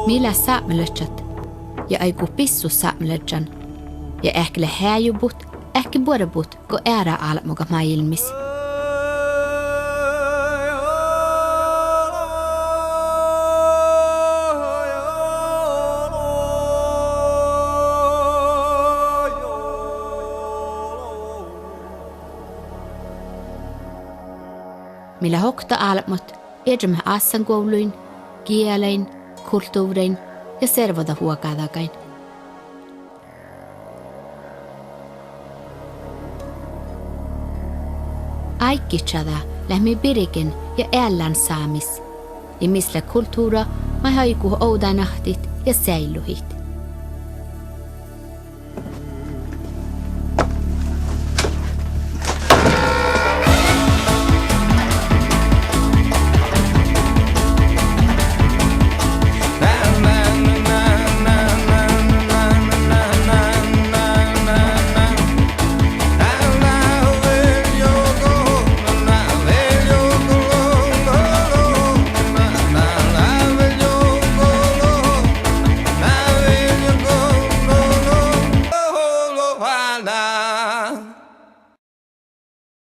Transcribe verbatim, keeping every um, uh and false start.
Mii leat sápmelaččat ja áiggut bissut sápmelažžan ja eahket leat heajubut eahket buorebut go eará álbmogat máilmmis. Mii leat okta álbmot iežamet ássanguovlluin, gielain, kultuvrrain ja servodatvuogádagain. Áiggi čađa leat mii birgen ja eallán Sámis, ja mis lea kultuvra maid áigut ovdánahttit ja seailluhit.